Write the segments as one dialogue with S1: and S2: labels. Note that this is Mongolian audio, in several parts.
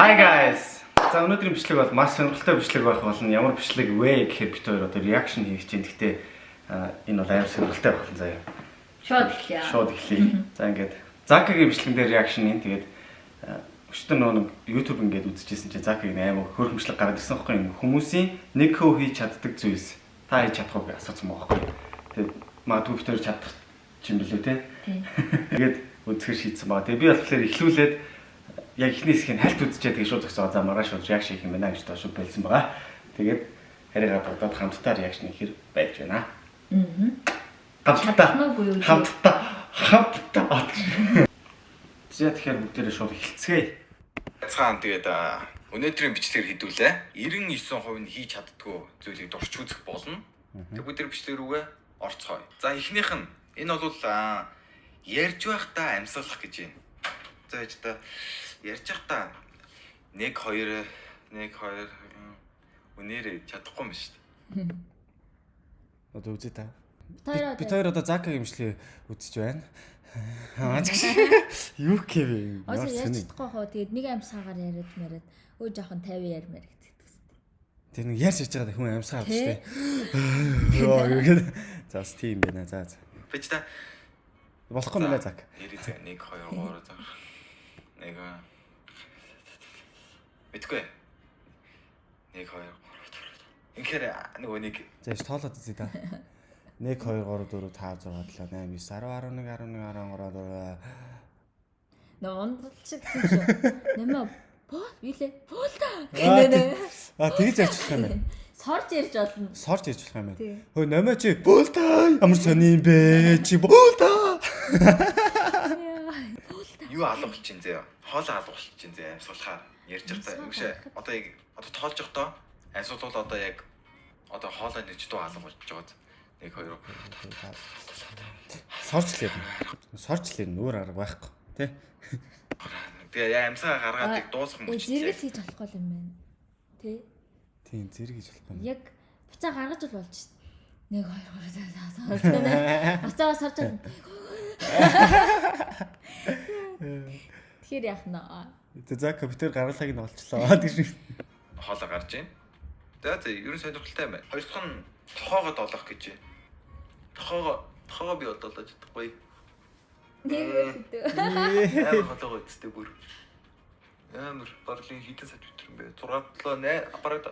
S1: Hi guys. За, өнөөдрийн бичлэг бол маш сонирхолтой бичлэг байх болно. Ямар бичлэг вэ гэхээр бид хоёр одоо reaction хийх чинь. Гэхдээ энэ бол амар сонирхолтой байх болно, заяа.
S2: Шууд эхлэе.
S1: Шууд эхлэе. За, ингээд Закагийн бичлэгэн дээр reaction хийн. Тэгээд өчтөр нөгөө нэг YouTube ингээд үзчихсэн чинь Закагийн амар хөөрхөн бичлэг гараад ирсэн байхгүй юу? Хүмүүсийн нэг хөө хийж чаддаг зүйлс. Та хийж чадах уу гэж асуусан байгаа байхгүй юу? Тэгээд магадгүй бид хоёр чадах юм билүү те?
S2: Тийм.
S1: Тэгээд үзэхэр шийдсэн байгаа. Тэгээд би болохоор эхлүүлээд яг эхний хэсгийг хальт үзчихээ, тэгээд шууд зогсоо. За, маргааш шууд reaction хийх юм байна гэж доош болсон байгаа. Тэгээд харигаа бодоод хамтдаа reaction хийхэр байж байна. Хамтдаа.
S2: Чадах уу, үгүй юу?
S1: Хамтдаа. Хамтдаа. За, тэгэхээр бүгдээрээ шууд эхэлцгээе.
S3: Цаан тэгээд өнөөдрийн бичлэгээр хэдүүлээ. 99% нь хийж чаддгүй зүйлийг дурч үзэх болно. Тэг бүгд тэр бичлэг рүүгээ орцгоё. За, эхнийх нь энэ бол ярьж байхдаа амьсгалах гэж байна. За, яж та ярьж байхдаа 1 2 1 2 үнээрээ чадахгүй юм шүү дээ.
S1: Одоо үзье та.
S2: Бид хоёр
S1: Бид хоёр одоо Закагийн бичлэгийг үзэж байна. Аа, юу гэв?
S2: Өөсөө ярьж чадахгүй хоо, тэгээд нэг амьсгаагаар яриад яриад өө жоохон 50 ярмаар гэдэг.
S1: Тэр нэг ярьж ярьж байгаа хүн амьсгаа авч тээ. Йоо, юу гэдэг. За, бас тийм байна. За за.
S3: Бич та
S1: Болохгүй юм байна, Зак.
S3: Ярий зэ 1 2 3 4 1 Мэдгүй. 1 2 3 4. Инхээр нөгөө нэг
S1: За, ш тоолоод үзье та. 1 2 3 4 5 6 7 8 9 10 11 11 13 4.
S2: Нөө ундал шиг юм шүү. Нэмээ боо билээ. Буулта. Гэнэ.
S1: А, тэгж ярьж болох юм байна.
S2: Сорж ярьж болно.
S1: Сорж ярьж болох юм байна.
S2: Тийм.
S1: Хөө, номоо чи буулта, ямар сони юм бэ чи, буулта.
S3: Юу алга болчин зөө. Хоолой алга болчин зөө, амьсгалахаар ярьж байхдаа. Үгүй шээ. Одоо яг одоо тоолж явахдаа амьсгалвал одоо яг одоо хоолой нэг ч дуу алга болж байгаа. 1 2.
S1: Сорж л ярина. Сорж л ярина. Өөр арга байхгүй. Тэ?
S3: Тэгээ яа амьсгаа гаргаад яг дуусах мөч.
S2: Зэрэг хийж болохгүй юм байна. Тэ?
S1: Тийм, зэрэг хийж болохгүй юм.
S2: Яг буцаа гаргаж бол болж шít. 1 2 3 4 5 6. Буцаа сорж болно. Тэгэхээр яах нь?
S1: За, за, компьютер гаргалгааг нь олчлоо гэж.
S3: Хоолой гарч ийн. За за, ер нь сонирхолтой юм байна. Хоёр дахь нь тохоогоо долох гэж байна. Тохоогоо би одоолож чадахгүй.
S2: Нэг үр хөдөө.
S3: Амар холоогоо үсттэй бүр. Амар барлын хэдэн сантиметр юм бэ? 6 7 8 бараг.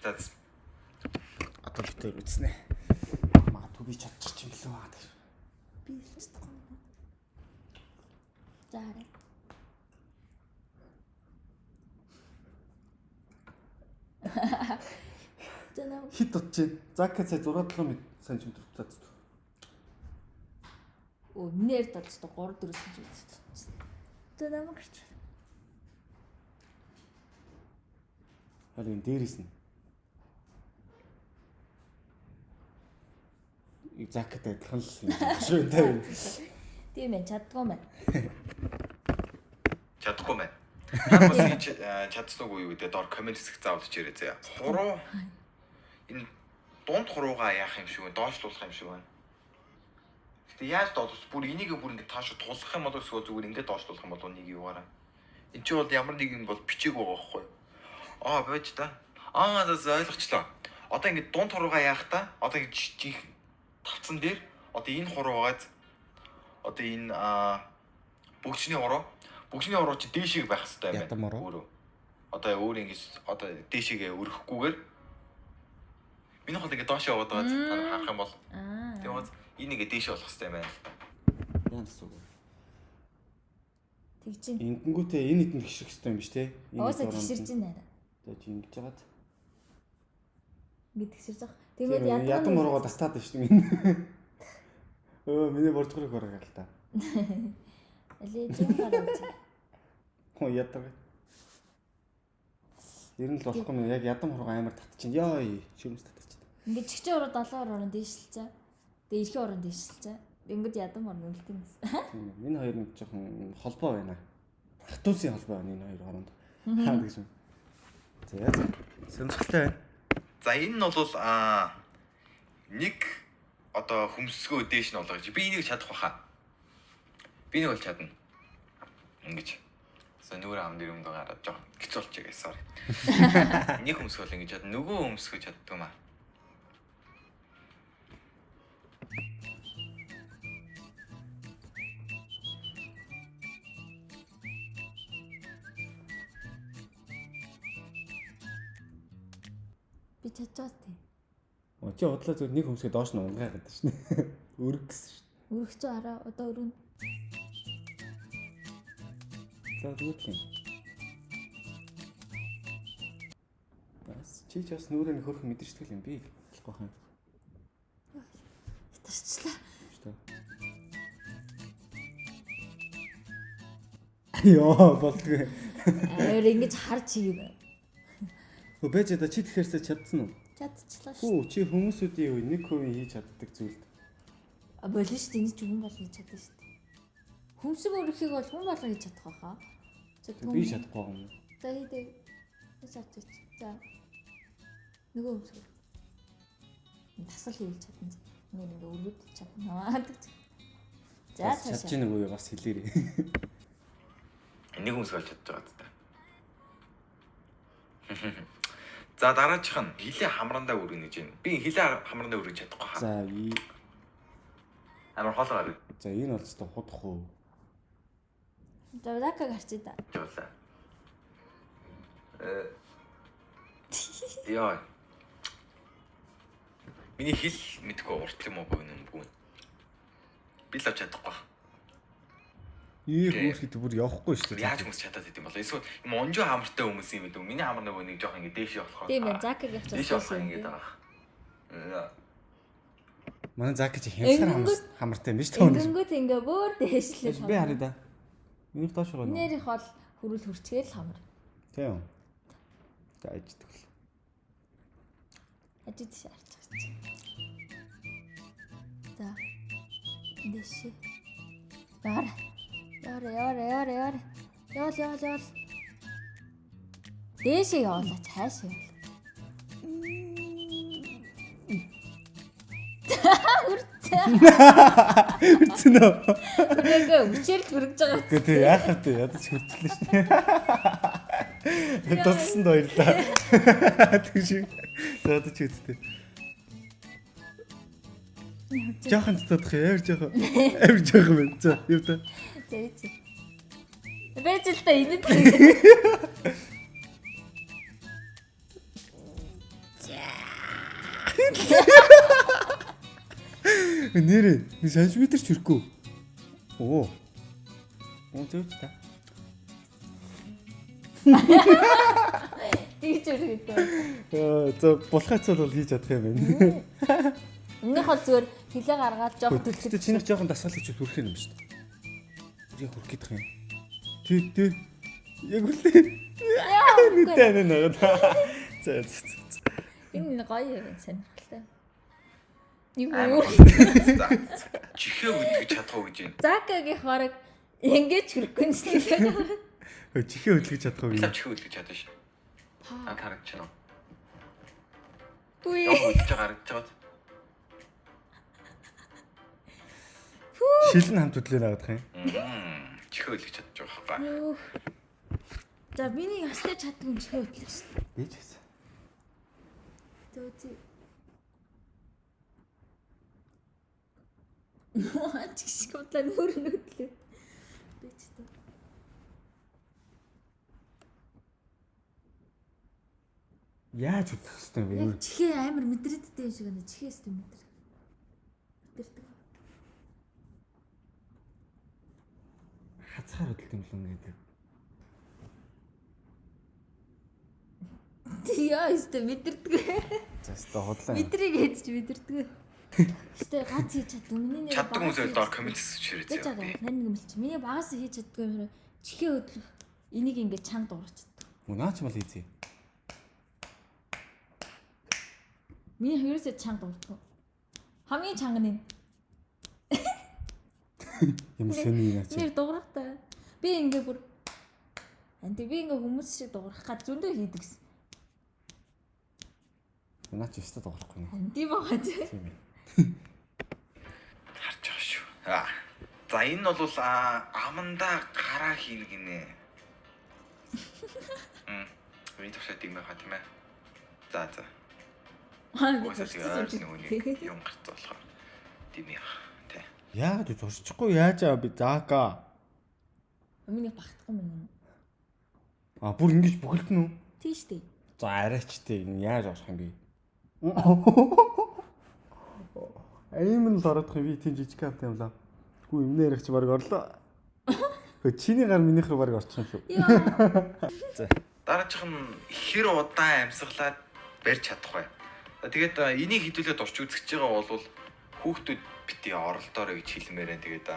S3: За.
S1: Одоо бид хоёр үзнэ. Магадгүй би чадчих юм билүү.
S2: Би л чадахгүй юм. За, харъя. За, нам
S1: Хит дутчих. Зака сая 6 7 см дутаад.
S2: Өө, миний ярьд одоо 3 4 см дутчихсан. За, намайг гарч.
S1: Харин энэ дээрээс нь. Закатай адилхан л юм шүү дээ.
S2: Тийм ээ, чаддгүй юм байна.
S3: Чадахгүй байна. Та бас хийж чадсан уу юу гэдэг доор comment хэсэг заавал хийрээ заяа. Хуруу энэ дунд хуруугаа яах юм шиг вэ? Доошлуулах юм шиг байна. Гэтэ яаж доошлох? Бүр энийг бүр ингэ тааш тулах юм болов эсвэл зүгээр ингэ доошлуулах юм болов, нэг юугаараа. Энд чи бол ямар нэг юм бол бичээг байгаа байхгүй юу? Аа, байж та. Аа, за за, ойлгочлоо. Одоо ингэ дунд хуруугаа яах та? Одоо ингэ жинх тавцан дээр одоо энэ хуруугаад одоо энэ бөгжний хуруу. Бөгжний хуруу чи дээшийг байх хэрэгтэй юм байна.
S1: Ядам хуруу?
S3: Өөрөө. Одоо өөр ингэ одоо дээшигээ өрөхгүйгээр миний хол ингэ доош яваад байгаа, та нар харах юм бол
S2: Аа.
S3: тийм үү? Энэ ингэ дээш болох хэрэгтэй юм байна л та.
S1: Яа гэсэн үг вэ?
S2: Тэг чинь.
S1: Ингэнгүүтээ энэ хэдэн тэгшрэх хэрэгтэй юм биш те? Энэ
S2: Уусаа
S1: дуранд
S2: тэгшэрч
S1: нь.
S2: ин арай.
S1: За, чи ингэж жагаад.
S2: Ингэ тэгшэрч байгаа.
S1: Тийм,
S2: Тэгээд
S1: ядам
S2: ядам
S1: хуруугаа татаад байна шүү дээ. Өө, миний боржгорыг хороо л та.
S2: Алей жин гараа үзье.
S1: Хөө, ядаг. Ер нь л болохгүй юм. Яг ядам хуруугаа амар татчихин. Йой, шүрмэс татчихин.
S2: Ингээд чигчэн уруу долоон уруу дээшилцээ. Тэгээ эрхийн уруу дээшилцээ. Ингээд ядам орно үлдэн гэсэн.
S1: Тийм ээ. Энэ хоёр нэг жоохон холбоо байна. Хатуусын холбоо байна энэ хоёр хооронд. Хаа гэж юм. За за. Сонирхолтой байна.
S3: За, энэ нь бол нэг одоо хөмсгөө дээш нь болгож би энийг чадах баха. Би нэг бол чадна. Ингэж. Нүүр ам дээр юм доо гараад жоох хэцүү болчих guys, sorry. Нэг хөмсгөл ингэж чад, нөгөө хөмсгөж чаддгүй маа.
S2: Би чадчихваа тий.
S1: Оо чи худлаа зүгээр нэг хөмсгөө доош нь унгаа гэдэг шин. Өрг гэсэн шин.
S2: Өргөцөө хараа одоо өргөн.
S1: За тэгвэл юм. Бас чи ч бас нүрээ нэг хөрхөн мэдэрчдэг юм би. Болохгүй хаа.
S2: Ятарчлаа.
S1: Шүү дээ. Йоо болдгоо.
S2: Амар ингэж харж хийгэн.
S1: Хөө байж да чи тэгэхээр чадсан уу?
S2: Чадчихлаа шүү.
S1: Хүү чи хүмүүсүүдийн үе 1% хийж чаддаг зүйлд.
S2: А болно шүү дээ. Энэ чи хүн болгон хийж чадна шүү дээ. Хүмсэг өргөхийг бол хүн болгон хийж чадах байхаа. Чадгүй.
S1: Би чадахгүй юм.
S2: За хийдэ. Би чадчих. За. Нөгөө хүмсэг. Тасал хийвэл чадна. Ингээ ингээ өргөд чадна. За цаашаа.
S1: Чадчих нэг үе бас хэлээрэй.
S3: Нэг хүмүүс болж чадж байгаа зү. За дараачих нь хилээ хамрандаа өргөнө гэж байна. Би хилээ хамрандаа өргөж чадахгүй хаа.
S1: За
S3: Амар хоолой гарч
S1: за энэ бол өстой худах уу.
S2: За Закаг харчээ да.
S3: явлаа. Яа. Миний хил мэдгүй урт юм уу богино юм бүү. Би л авч чадахгүй.
S1: Ийм хүүхэд бүр явахгүй шүү дээ.
S3: Яаж хүмүүс чадаад идэм болоо. Эсвэл юм онжоо хамартай хүмүүс юм гэдэг. Миний хамар нөгөө нэг жоох ингэ дээш явах.
S2: Тийм ээ, Закаг явчихсан.
S3: Дээш явах ингэ байгаа.
S1: Манай Зак чи хямсгар хамартай юм биш үү?
S2: Ингэнгүүт ингээ бүр дээшлээ.
S1: Би харъя да. Миний доош байгаа.
S2: Нэрийнх бол хүрүүл хөрчгээл л хамар.
S1: Тийм. За ажиддаг л.
S2: Ажид тийш арчих чи. За. Дэшээ. Яар. Яар яар яар яар. Явал явал явал. Дээшээ явуулаач хайш явуул. Хүрцээ.
S1: Хүрцэн үү?
S2: Ингээ үчээр л хүрэж байгаа.
S1: Гэхдээ тий яах вэ? Ядаж хүрчлээ шүү дээ. Туссан баярлаа. Тэг шиг. За одоо чи үзтээ. Жохон татах юм, амар жохон. Амар жохон байна. За, юу та?
S2: За ийч. Байж л та энэ л.
S1: Нэрээ, нэг сантиметр ч хүрэхгүй. Оо. Оо зөөч та.
S2: Тэгж өргөдөө.
S1: За булхайцал бол хийж чадах юм байна.
S2: Өмнөх бол зүгээр хилээ гаргаад жоох
S1: Гэхдээ
S2: төлөх.
S1: чинийх жоохон дасгал хийж хүрэх юм шүү дээ. Яг хүрэх гээд юм. Тий, тий. Яг үлээ. Нүдэ нэ. За за.
S2: Энэ гоё юм сонирхолтой. Нэг
S3: Амар
S2: өөр.
S3: За. Чихээ хөдөлгөж чадах уу гэж байна.
S2: Закагийнх бараг ингэж хүрэхгүй юм шиг л.
S1: Хөө чихээ хөдөлгөж чадах уу?
S3: Би л чихээ хөдөлгөж чадна шүү. Аа харагдаж байна.
S2: Үгүй.
S3: Яа хөдөлж байгаа харагдаж байгаа.
S1: Шилэн хамт хөдлөө наадах юм.
S3: Чихээ хөдөлгөж чадж байгаа байхгүй.
S2: За миний ястай чаддаг юм чихээ хөдлөх шүү дээ.
S1: Би ч гэсэн.
S2: Зөө зөө. Нөө чигш бодлоо нүүр нүдлээ. Би ч тоо.
S1: Яаж хөдлөх хэвтэй юм бэ?
S2: Яг чихээ амар мэдрэгддэг юм шиг байна. Чихээ өстө мэдэр. Мэдэрдэг.
S1: Хазгаар хөдөлт юм л ингээд.
S2: Яа өстө мэдэрдэг.
S1: За өстө худлаа.
S2: Мэдрийг хэд ч мэдэрдэг. Өстө ганц хийж чаддаг. Миний нэр
S3: Чаддаг хүмүүс байвал доор коммент хийх
S2: Гэж
S3: хэрэгцээ.
S2: байгаа. Нарийн нэг юм л чи. Миний багаас хийж чаддгүй юм хэрэг чихээ хөдлөх энийг ингээд чанга дуурчдаг.
S1: Наа ч мал хийзээ.
S2: Миний ерөөсөө чанга дуурдаг. Хамгийн чанга нь энэ.
S1: Ямар сони юм аа чи.
S2: Нэр дуурахтай. Би ингээ бүр Анти би ингээ хүмүүс шиг дуурах гад зөндөө хийдэг гэсэн.
S1: Наа чи өстө дуурахгүй нэ.
S2: Анти байгаа чи.
S1: Тийм ээ.
S3: Харж байгаа шүү. Аа. За энэ бол амандаа гараа хийнэ гинэ. Миний туршаад дигмээ ха тийм ээ. За за.
S2: Би
S3: Угаасаа
S2: туршсан
S3: тэгээ
S2: юм
S3: нөгөө
S2: чи.
S3: нэг юм гарцсан болохоор димээ ах тий.
S1: Яагаад вэ? Зурчихгүй яаж аа би Зака.
S2: Миний багтахгүй мэн юм.
S1: А бүр ингэж бүхэлдэн үү?
S2: Тийм штэ.
S1: За арайч тээ энэ яаж орох юм бэ? Аим нь л орох юм би тийм жижиг хамт юм лаа. Гүү юмнээ ярих чи баг орлоо. Хөө чиний гар минийх рүү баг орчих юм шүү.
S2: Яа.
S3: Дараачих нь хэр удаан амьсгалаад барьж чадах вэ? За тэгээд энийг хэдүүлээ дурч үзэж байгаа бол хүүхдүүд бити оролдоорой гэж хэлмээр байна. Тэгээд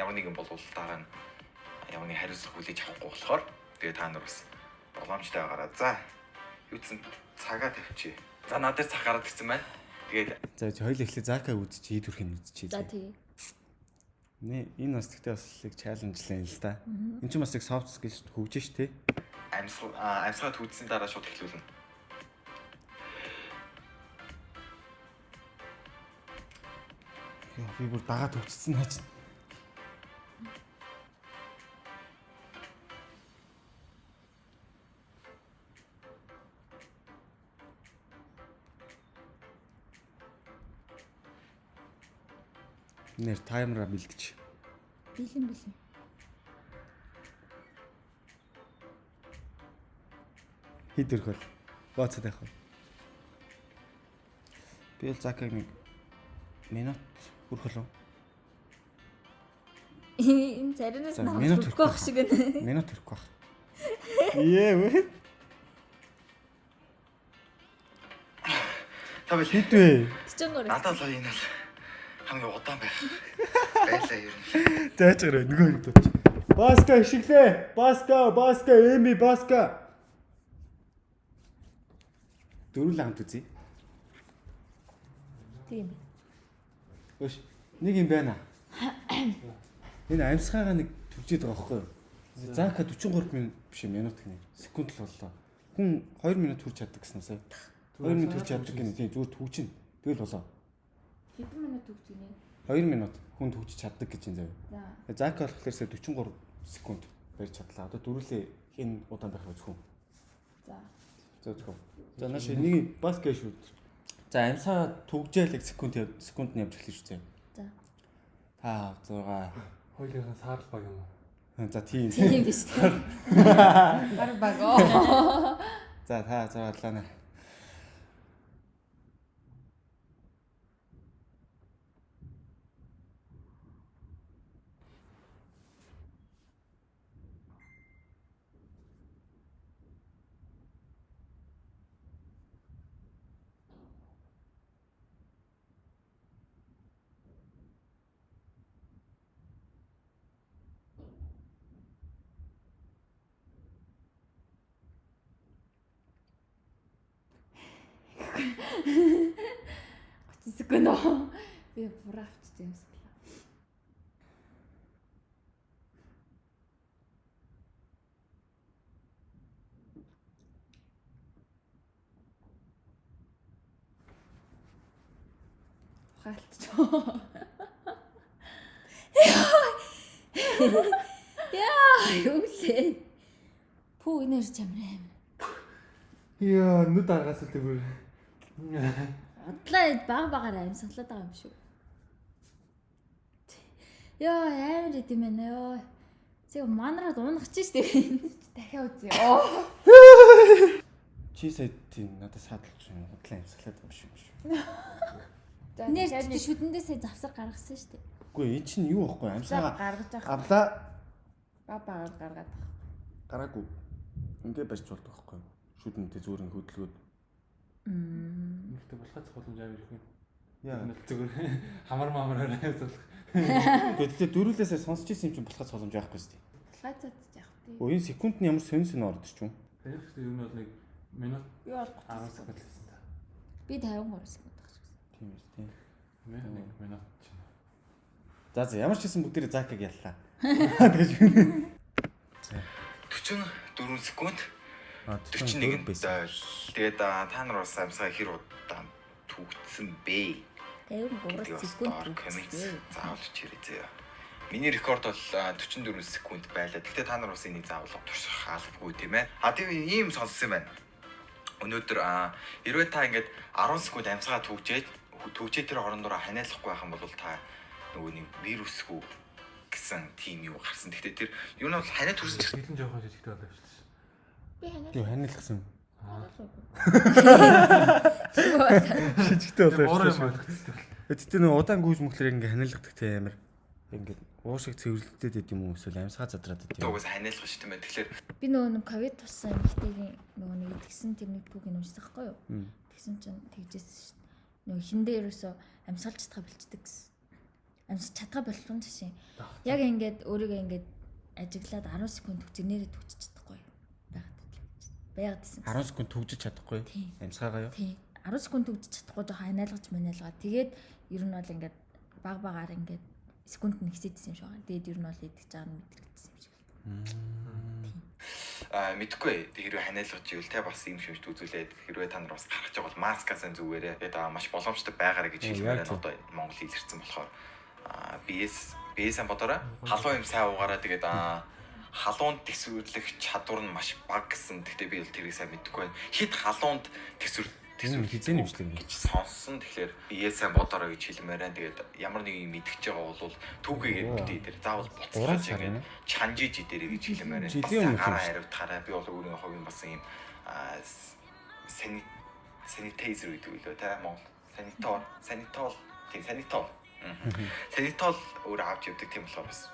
S3: ямар нэгэн болвол дараа нь ямар нэгэн хариуцлага хүлээж авахгүй болохоор тэгээд та нар бас боломжтой байгаараа. За юуцэн цагаа тавьчих. За над дээр цаг гараад ирсэн байна. Тэгээд
S1: За чи хоёул эхлээ Зака үзчихье, ид хүрхийг үзчихье.
S2: За тий.
S1: Нэ энэ бас тэгтээ бас их чаленжлээ л да. Энд чинь бас их soft skills хөгжиж ш тэ.
S3: амьсгаа түүдсэний дараа шууд эхлүүлнэ.
S1: Йоо би бүр дагаа төвчсөн наач. Нэр таймера бэлдэж.
S2: Бэлэн бэлэн.
S1: Хэд өрх бол? Бооцоод явах. Би бол Закаг нэг минут хүрэх болов.
S2: Энэ царинаас
S1: За,
S2: навч
S1: минут
S2: хүрхгүй байх шиг байна.
S1: Минут хүрэхгүй байх. Ее вэ?
S3: Та бил
S1: Хэд вэ?
S2: 43.
S3: надад л энэ бол хамгийн удаан байх. Байлаа ер нь.
S1: Зайчгараа нөгөө юм дууч. Баска ишиглээ. Баска, баска, эми баска. Дөрүл хамт үзье.
S2: Тийм байна.
S1: Өш нэг юм байна. Энэ амьсгаагаа нэг түгжээд байгаа байхгүй юу? Зака 43 минут биш минут гинэ. Секунд л боллоо. Хүн 2 минут хүрч чаддаг гэсэн сая. 2 минут хүрч чаддаг гинэ. Тийм зүгээр түгжин. Тэгэл болоо.
S2: Хэдэн минут төгж гинэ?
S1: 2 минут хүн түгжиж чаддаг гэж юм заяа.
S2: За.
S1: Зака болохоор сая 43 секунд барьж чадлаа. Одоо дөрүлээ хэн удаан байх вэ зөвхөн.
S2: За.
S1: За зөвхөн. За нааш нэг баскет шүү. За амьсгаа түгжээл яг секунд секунд нь явж эхэлнэ шүү заяа.
S2: За.
S1: 5 6
S4: Хоёулынхаа саарл баг юм уу?
S1: За тийм.
S2: Тийм биш тийм.
S5: Гар баг. оо.
S1: За та 6 7 8.
S2: Секунд. Би буруу авчиж юмсгалаа.
S5: Ухаалтч.
S2: Яа, юу лээ. Пүү энэ хэр чамраа юм.
S4: Яа, нүд аргаас л бүр.
S2: Удлаа баг багаар амьсгалаад байгаа юм шүү. Яа, амар идэм байна ёо. Зэг манараад унах чи штэ.
S5: Дахиад үзье. Оо.
S1: Чи сая тийм надад саадалж юм. Худлаа амьсгалаад байгаа юм шүү.
S5: За
S2: Нэр
S5: дахиад
S2: чи шүдэндээ сая завсар гаргасан штэ.
S1: Үгүй эн чинь юу байхгүй амьсгаа
S5: гаргаж авах.
S1: авлаа
S5: Баг багаар гаргаад авах.
S1: гараагүй. Ингээ барьж болдог байхгүй юу? Шүдэнтэй зүгээр ингээ хөдөлгөөд.
S4: Нэгтэй булхац боломж авир их юм.
S1: Яа.
S4: Энэ л зүгээр хамар мамараар амьсгалах.
S1: Гэхдээ дөрүлээсээ сонсч ирсэн юм чинь болохоос боломж байхгүй шүү дээ.
S5: Булхацаад явах тий.
S1: Өө энэ секунд нь ямар сонь сонь ордог ч юм.
S4: Тэр ихтэй ер нь бол нэг минут
S5: Би бол
S4: 10
S5: 30
S4: секунд гэсэн та.
S2: Би 53 секунд байх шиг.
S1: Тийм үү тийм.
S4: Тийм ээ, нэг минут чинь.
S1: За за ямар ч гэсэн бүгдээрээ Закаг яллаа. Тэгэж юу.
S3: 44 секунд
S1: А
S3: 41 дойл. Тэгээд та нар бас амьсгаа хэр удаан түгдсэн бэ?
S2: 53
S3: гэдгийг бас
S2: секунд.
S3: доор коммент
S2: төгссөн.
S3: заавал хийрээ заяа. Миний рекорд бол 44 секунд байлаа. Гэхдээ та нар бас энийг заавал турших албагүй тийм ээ. А тийм ийм сонссон юм байна. Өнөөдөр хэрвээ та ингээд 10 секунд амьсгаа түгжээд тэр орондороо ханиалахгүй байх юм бол та нөгөө нэг вирусгүй гэсэн тийм юу гарсан. Гэхдээ тэр юу нь бол ханиа төрсөн ч
S4: Хилэн жоохон жижигтэй болоо явчихсан.
S2: Би ханиа.
S1: Тийм ханиалгасан.
S2: Шижигтэй.
S1: Жижигтэй болоо
S4: Бороо юм
S1: явчихсан.
S4: ойлгоцтой.
S1: Гэтэ нөгөө удаан гүйж мөхлөр ингээ ханиалгадаг те амар. Ингээд уушиг цэвэрлэгдээд байд юм уу эсвэл амьсгаа задраад байд юм.
S3: угаас ханиалах шүү дээ. Тэгэхээр
S2: Би нөгөө нэг ковид туссан эмэгтэйгийн нөгөө нэг идэгсэн тэр нэг түүхийг уншсан байхгүй юу? Тэгсэн чинь тэгжсэн шүү дээ. Нөгөө хиндээ ерөөсөө амьсгалж чадхаа болчдөг гэсэн. Амьсч чадхаа болох юм жишээ. Яг ингээд өөрийгөө ингээд ажиглаад 10 секунд түгжинээрээ түгжиж чадахгүй юу? Байгаад байлаа. Байгаад исэн.
S1: 10 секунд түгжиж чадахгүй. Амьсгаагаа юу?
S2: Тийм. 10 секунд түгжиж чадахгүй жоохон анаалгаж манаалгаа. Тэгээд ер нь бол ингээд баг багаар ингээд секунд нь ихсэжсэн юм шиг байгаа. Тэгээд ер нь бол идэж байгаа нь мэдрэгдсэн юм шиг.
S3: Мэдхгүй. Тэг хэрвээ ханиалгаж ивэл те бас юм шимжт үзүүлээд хэрвээ та нар бас гарч байгаа бол маскаа сайн зүгээрээ. Тэгээд маш боломжтой байгаарэ гэж хэлмээр байна. Одоо Монгол илэрсэн болохоор биес сайн бодоорой. Халуун юм сайн уугаараа. Тэгээд халуунд төсвөрлөх чадвар нь маш бага гэсэн. Гэхдээ би бол тэрийг сайн мэдэхгүй байна. Хит халуунд төсвөрлөх
S1: хизээ нэмжлэг
S3: гэж сонссон. Тэгэхээр бие сайн бодоорой гэж хэлмээр байна. Тэгээд ямар нэг юм мэдчихэж байгаа бол түүхийгээ битээ дээр заавал буцааж ингээд чанжиж идэрэй гэж хэлмээр байна. Бас гараа хариуцгаарай. Би бол өөрийн хувийн бас юм санитайзер гэдэг үлээ те Монгол санитол тийм санитол. Санитол өөр авч явдаг тийм болохоор бас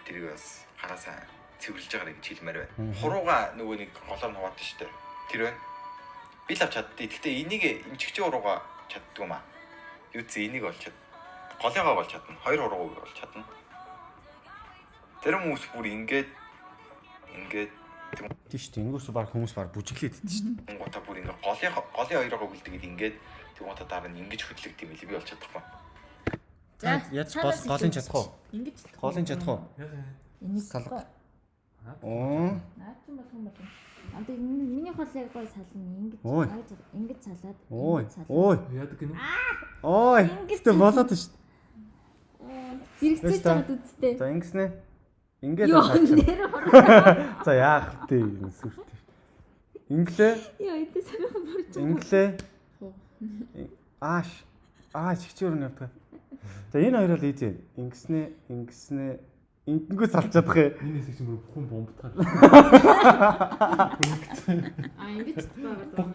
S3: тэрийг бас гараа сайн цэвэрлж байгаарай гэж хэлмээр байна. Хурууга нөгөө нэг голоор нь хуваадаг шүү дээ. Тэр байна. Би л авч чаддээ. Гэхдээ энийг эмчигчийн хурууга чаддгүй юм аа. Юу зэ энийг бол чад. Голыгоо бол чадна. Хоёр хурууг бол чадна. Тэр хүмүүс бүр ингээд
S1: Тийм шүү дээ. Энгүүс баг хүмүүс баг бүжиглээд идэв шүү дээ.
S3: Гута бүр ингээд голын хоёроо хөлдөгээд ингээд тэгмата дараа нь ингэж хөдлөгд юм билээ. Би бол чадахгүй.
S2: За
S1: яаж голын чадах уу?
S2: Ингэж
S1: Голын чадах уу?
S2: Энийг
S1: Салга. Оо.
S2: Наад чинь болох юм бол. А тэг миний хол яг гой сална. Ингэж ингэж салаад.
S1: Ой. Ой.
S4: Яадаг гинэ?
S1: Ой. Гэтэ болоод шүү дээ.
S2: Зэрэгцээж байгаад үсттэй.
S1: За ингэснэ. Ингээд
S2: салчих.
S1: За яах вэ энэ сүртэй. Инглээ.
S2: Йоо, эдээ сонирхон бурж.
S1: Инглээ. Ааш. Аа чигчээр нь явдаг. За энэ хоёр бол ийзээ. Ингэснэ, ингэснэ ингэнгүү салж чадах юм.
S4: Энэ хэсэг чинь бүр бүхэн бомбтгаар.
S5: Аа ингэж байгаа.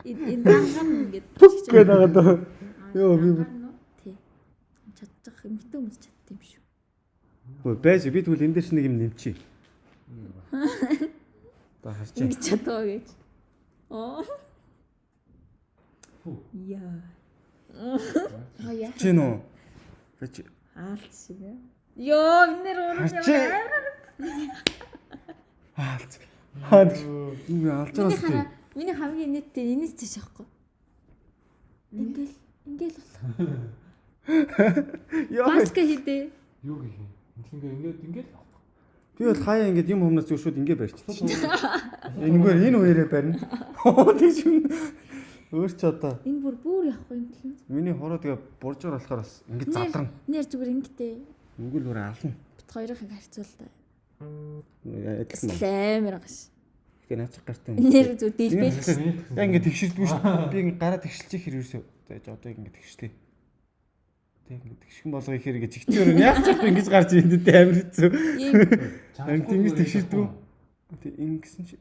S2: Энэ данган ингээд
S1: Пүк гэдэг байгаа. Йоо би
S2: тий. Чадчих эмэгтэй хүмүүс чадд юм шүү.
S1: Хөө байж би тэгвэл энэ дээр ч нэг юм нэмчихье. За харчих.
S2: Ингэж чадгаа гэж. Оо. Яа.
S5: Аа яа.
S1: Чи нөө. Байж
S2: Аалт шиг. Йоо, энэ уран ямар.
S1: Аалт. Хаа. Юу алж байгаа юм.
S2: Миний хамгийн нийттэй энэс тийш аахгүй. Ингээл ингээл болох.
S1: Йоо.
S2: Маска хийдэ.
S4: Юу гэх юм? Ингээ ингээд ингээд л авах.
S1: Би бол хаяа ингээд юм хүмүүнээс зүгээр шууд ингээ барьчихсан. Энэгээр энэ үеэрээ барина. Тэгш юм. Өөр ч одоо.
S2: Энэ бүр бүр явахгүй юм тэл.
S1: Миний хуруу тэгээ буржуур болохоор бас ингээд задрна.
S2: Нэр зүгээр ингэтэй.
S1: Үгүй л бүр ална.
S2: Бит хоёрыг харьцуул та.
S1: Адилхан.
S2: Амар гаш.
S1: Тэгэхээр наач гартай юм.
S2: Нэр зүг дэлбэл.
S1: Яг ингээд тэгшэрдэггүй шүү дээ. Би ингээд гараа тэгшилчих хэрэг ерөөсөө. За одоо ингээд тэгшлээ. Тэг ингээд тэгшхэн болгоё ихээр ингээд чигчээр нь яг ч ингэж гарч ирэв дээ амар хэцүү. Харин тиймээс тэгшэрдэггүй. Тэг ингэсэн чи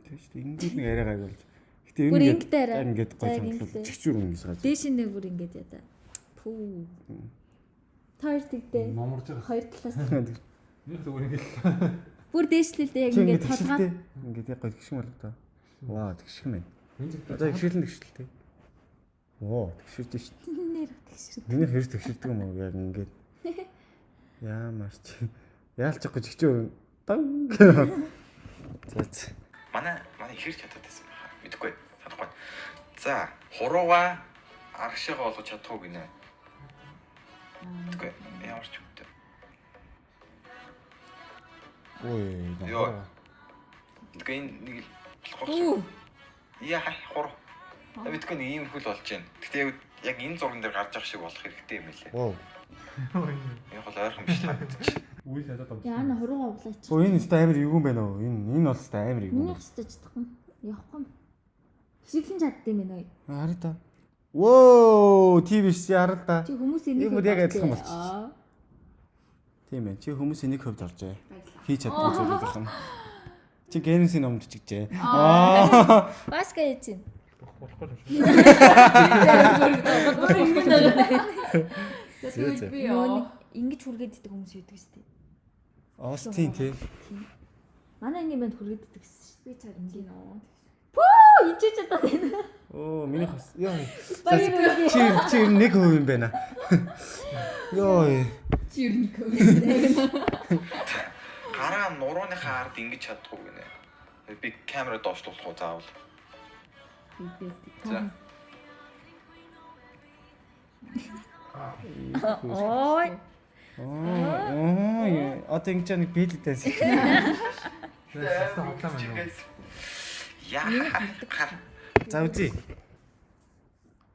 S1: тэг шүү дээ. Ингээд нэг арай гай болж. Гэтэ ер нь ингээд гоё чангалал чигчүүр ингэж гарч.
S2: Дээш нь бүр ингээд яа та. Пүү. Та хоёр тэгдэ.
S4: Номорж байгаа.
S2: Хоёр талаас.
S4: Нэг зүгээр ингээд.
S2: Бүр дээшлэлдэ яг ингээд толгой.
S1: Ингээд яг гоё тэгшин болго та. Вау тэгшин байна. За тэгширлэн тэгшилтэй. Оо тэгширж шít.
S2: Нэр тэгширд.
S1: Миний хэр тэгширдэг юм уу яг ингээд. Яамар чи. Яалчихгүй чигчүүр. Дан. За за.
S3: Манай хэр чадаад байсан баха. Мэдэхгүй. Санахгүй. За, хурууга аргашаага олгож чадах уу гинэ. Тэгэхгүй ямар ч үгтэй.
S1: Ой.
S3: Йоо. Тэгэхээр энэ нэг л болох шүү. Яа хуруу. Мэдгүй нэг ийм хөл болж байна. Гэхдээ яг энэ зурган дээр гарч явах шиг болох хэрэгтэй юм лээ.
S1: Вау.
S3: Энэ бол ойрхон биш л харагдчих.
S4: Үйл хадаад юм.
S2: Яа на хурууга углаач.
S1: Өө энэ өстой амар эвгүй юм байна уу? Энэ бол өстой амар эвгүй.
S2: Миний өстой чадахгүй. Явахгүй. Хишиглэн чаддсан юм байна.
S1: Хараа та. Воо, тийм биш чи хараа та.
S2: Чи хүмүүс энийг
S1: Ийм бүр яг адилхан болчих. Тийм ээ. Чи хүмүүсийн нэг хувьд оржээ. Хийж чаддгүй зүйлүүд байна. Чи Генесийн номд чигжээ. Аа.
S2: Баска яаж чинь?
S4: Болохгүй юм шиг.
S5: Тэгвэл би
S2: Нөгөө
S5: яа.
S2: нэг ингэж хүргээд идэг хүмүүс байдаг шүү дээ.
S1: Остин тий.
S2: Манай ангийн банд хүргээд идэг гэсэн шүү
S5: Би чадчихэв нөө.
S2: дээ. Пүү, энэ ч чадаад байна.
S1: Оо, миний хос. Йоо.
S2: Баяр хүргэе.
S1: Чи ер нь 1% юм байна. Йоо.
S5: Чи ер нь нэг.
S3: Гараа нурууныхаа ард ингэж чаддгүй гинэ. Би камера доошлуулах уу заавал. За.
S2: Ой.
S1: Оо, одоо ингэж нэг бэлэг данс.
S4: Тэстэ хотлоо байна уу?
S3: Яа. Хар.
S1: За үзье.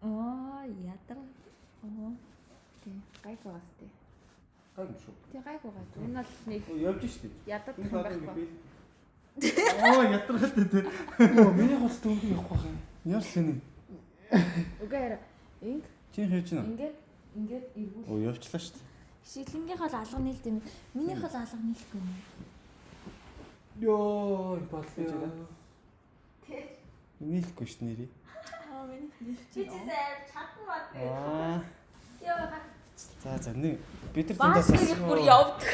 S2: Оо, ядар.
S5: Оо. Тий, гайгүй байгаас тий.
S1: Гайгүй шүү.
S5: Тий, гайгүй гай. Энэ бол нэг
S1: Явж штэ.
S5: ядаад юм байхгүй.
S1: Оо, ядаргатай тий.
S4: Йоо, миний хол дөнгөж явахгүй байх юм.
S1: Яар сэний.
S5: Үгүй хараа. Инг
S1: Чи хийж гинэ?
S5: ингээд ингээд эргүүл.
S1: Оо, явчлаа штэ.
S2: Хишиглэнгийнх бол алга нийлд юм. Минийх бол алга нийлэхгүй юм.
S4: Йоо, боллоо.
S1: Нийлэхгүй штэ нэрээ.
S5: Аа, миний
S2: Чи чизээ чадна мад.
S1: Аа.
S2: Яа.
S1: За за нэг бид нар дундаас
S5: Баскаг бүр явдаг.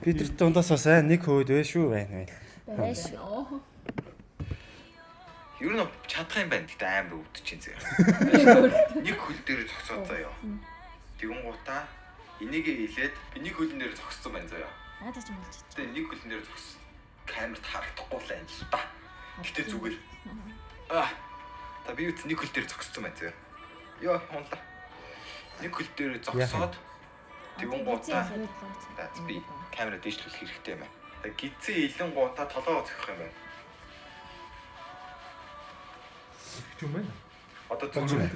S1: бид нар дундаас бас 1% вэ шүү байна байна.
S2: Байна шүү.
S3: Ер нь чадах юм байна. Гэтэ амар өвдөж чинь зэ. Нэг хөл дээр зогсоод заяа. Тэгүн гутаа энийг илээд би нэг хөлн дээр зогссон байна заяа.
S2: Надад ч юм болж чадчих.
S3: Гэтэ нэг хөлн дээр зогссон. Камерт харагдахгүй л байна л та. Гэтэ зүгээр. Аа. Та би үт нэг хөл дээр зогссон байна заяа. Йоо, унлаа. Нэг хөл дээр зогсоод тэгүн гутаа За би камера дээшлүүлэх хэрэгтэй юм байна. За гидсэн илэн гутаа толгоо зөхөх юм байна.
S4: Их юм байна.
S3: Одоо зүгээр.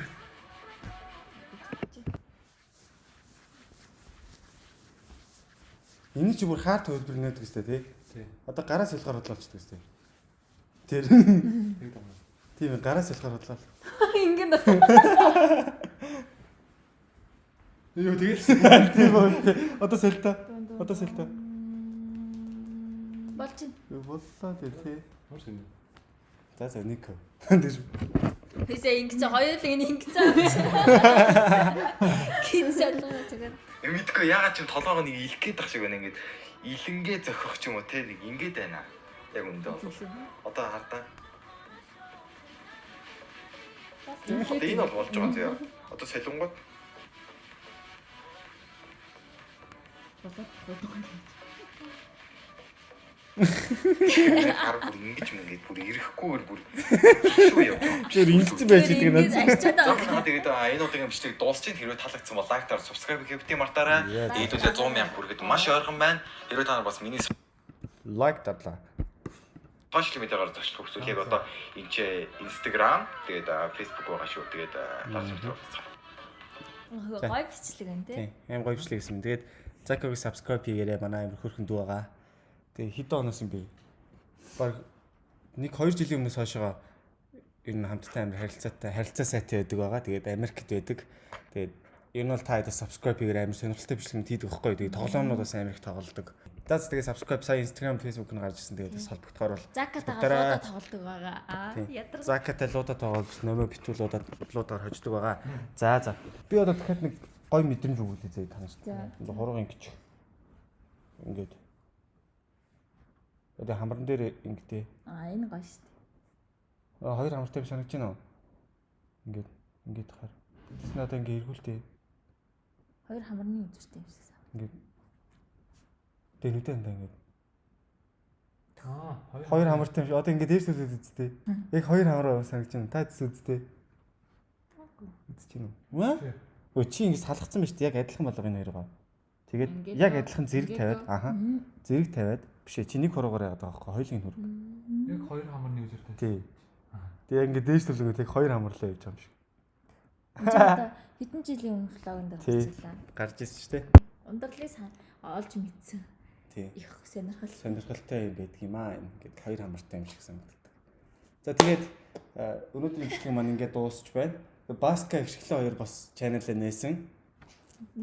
S1: Энэ чи бүр хаар төвлөр нөөдөг өстэй тий.
S4: Тий.
S1: Одоо гараа солихоор бодлоолчдөг өстэй. Тэр
S4: Тэг юм.
S1: тийм ээ, гараа солихоор бодлоо.
S5: Ингээд
S4: Йоо, тэгэл
S1: Тийм үү. тий. Одоо солилтоо. Одоо солилтоо.
S2: Болж чинь.
S1: Боллоо тий тий.
S4: Ямар шинэ.
S1: За за нэг хөө. Тэр
S2: Тэсээ ингэсэн хоёулын энэ ингэсэн. Гинс алга зүгээр.
S3: Мэдгүй ягаад ч юм толгоогоо нэг илэх гээд ах шиг байна ингээд илэнгээ зөхөх ч юм уу те нэг ингээд байна. Яг үндэ бол. Одоо хардаа. Одоо энэ бол болж байгаа заяа. Одоо солонгууд хар бүр ингэж мэнгээд бүр ирэхгүйгээр бүр шүү явж байгаа.
S1: тэр ингэсэн байж идэг
S2: Ингэж
S1: надад.
S2: арчаад
S3: За
S2: байгаа.
S3: та тэгээд энэ удаагийн бичлэг дуусчих. Хэрвээ таалагдсан бол лайк дараа, subscribe хийх мартаарай. Хэдүүлээ 100 мянга хүрэхэд маш ойрхон байна. Хэрвээ та нар бас миний
S1: Лайк дадлаа.
S3: сошиал медиагаар зочлох хүсвэл яг одоо энэ ч Instagram тэгээд Facebook байгаа шүү. Тэгээд дарж болцгаая.
S2: Гой бичлэг байна тий.
S1: Тийм. Аим гоё бичлэг гэсэн. Тэгээд Заког subscribe хийгээрэй. Манай амар хөөрхөн дүү байгаа. Тэгээ хэдэн оноос юм бэ? Баг 1 2 жилийн өмнөөс хойшоо ер нь хамттай амар харилцаатай харилцаа сайтай байдаг байгаа. Тэгээд Америкт байдаг. Тэгээд ер нь бол та хэд subscribe хийгээрэй амар сонирхолтой бичлэгнүүд хийдэг байхгүй. Тэгээд тоглоомнууд бас амар их тоглодог. За тэгээд subscribe сая Instagram, Facebook нь гарч ирсэн. Тэгээд бас холбогдохоор бол
S2: Закатагаа
S1: Холбогдоорой.
S2: луудаа тоглодог байгаа. Аа
S1: Тийм.
S2: ядар.
S1: Закатай луудаа тоглож, нөмөө битүүл луудаа луудаар хождог байгаа. За за. Би одоо дахиад нэг гой мэдрэмж өгүүлээ зэ та нарт. Ингээ хурууг ингэж. Ингээд. Одоо хамран дээр ингэдэй.
S2: Аа энэ гоё шүү дээ.
S1: Аа хоёр хамартай биш санагдаж байна уу? Ингээд ингээд хаар. Тэс надаа ингээ эргүүлтээ.
S2: Хоёр хамарны үзүүртэй юм шиг сан.
S1: Ингээд. Тэгээ нүдэ андаа ингээд.
S4: Аа,
S1: Хоёр хамартай юм шиг. Одоо ингээд дээш төлөөд үсттэй. Яг хоёр хамар байгаа санагдаж байна. Та тэс үсттэй. Үзэж байна уу? Үгүй.
S4: Тий.
S1: Өө чи ингэ салгацсан байж тээ яг адилхан болго энэ хоёргоо. Тэгээд
S5: Ингээд
S1: яг
S5: үү?
S1: адилхан зэрэг
S5: Ингээд
S1: тавиад
S5: үү?
S1: аха. Зэрэг тавиад биш ээ чи нэг хуруугаар яагаад байгаа байхгүй хоёулын хуруу.
S4: Яг хоёр хамарны үзэртэй.
S1: Тий. Тэгээ яг ингэ дээш төлөнгөө тэг хоёр хамарлаа явж байгаа юм шиг.
S2: Энд чи одоо хэдэн жилийн өмнө влогн дээр
S1: Тий.
S2: гарч ирлээ.
S1: Гарч ирсэн шүү дээ.
S2: Ундралыг олж мэдсэн.
S1: Тий.
S2: Их сонирхол.
S1: Сонирхолтой юм байдаг юм аа энэ. Ингээд хоёр хамартай юм шиг санагддаг. За тэгээд өнөөдрийн бичлэг маань ингээд дуусч байна. Тэгээ Баска ихшгэлээ хоёр бас channel-аа нээсэн.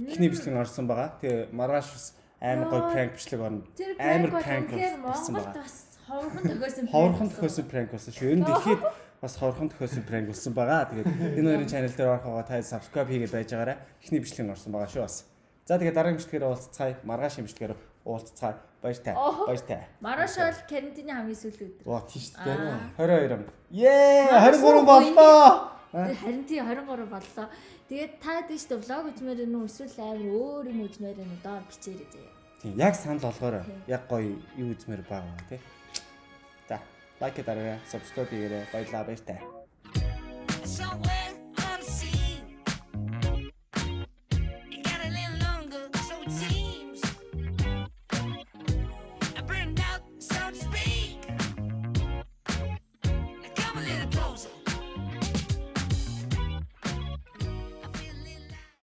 S1: Эхний бичлэг нь орсон байгаа. Тэгээ маргааш бас амар гоё prank бичлэг орно.
S2: Тэр
S1: Амар
S2: prank
S1: prank
S2: бол үнэхээр
S1: болсон
S2: Монголд
S1: байгаа.
S2: бас ховорхон тохиосон prank
S1: Ховорхон
S2: болсон.
S1: тохиосон prank болсон шүү. Ер нь дэлхийд бас ховорхон тохиосон prank болсон байгаа. Тэгээд энэ хоёрын channel дээр орох байгаа та subscribe хийгээд байж байгаарай. Эхний бичлэг нь орсон байгаа шүү бас. За тэгээд дараагийн бичлэгээр уулзцгаая. Маргааш бичлэгээр уулзцгаая. Баяртай. Баяртай.
S2: Маргааш бол карантины хамгийн сүүлийн өдөр.
S1: Оо тийш үү. 22 юм. Ее 23 боллоо.
S2: Харин тий 23 боллоо. Тэгээд та тийш дээ vlog үзмээр нү эсвэл амар өөр юм үзмээр нү доор бичээрэй заяа.
S1: Тийм яг санал болгоорой. Яг гоё юу үзмээр байгаа тий. За лайк дараарай, subscribe хийгээрэй. Баярлалаа баяртай.
S6: Somewhere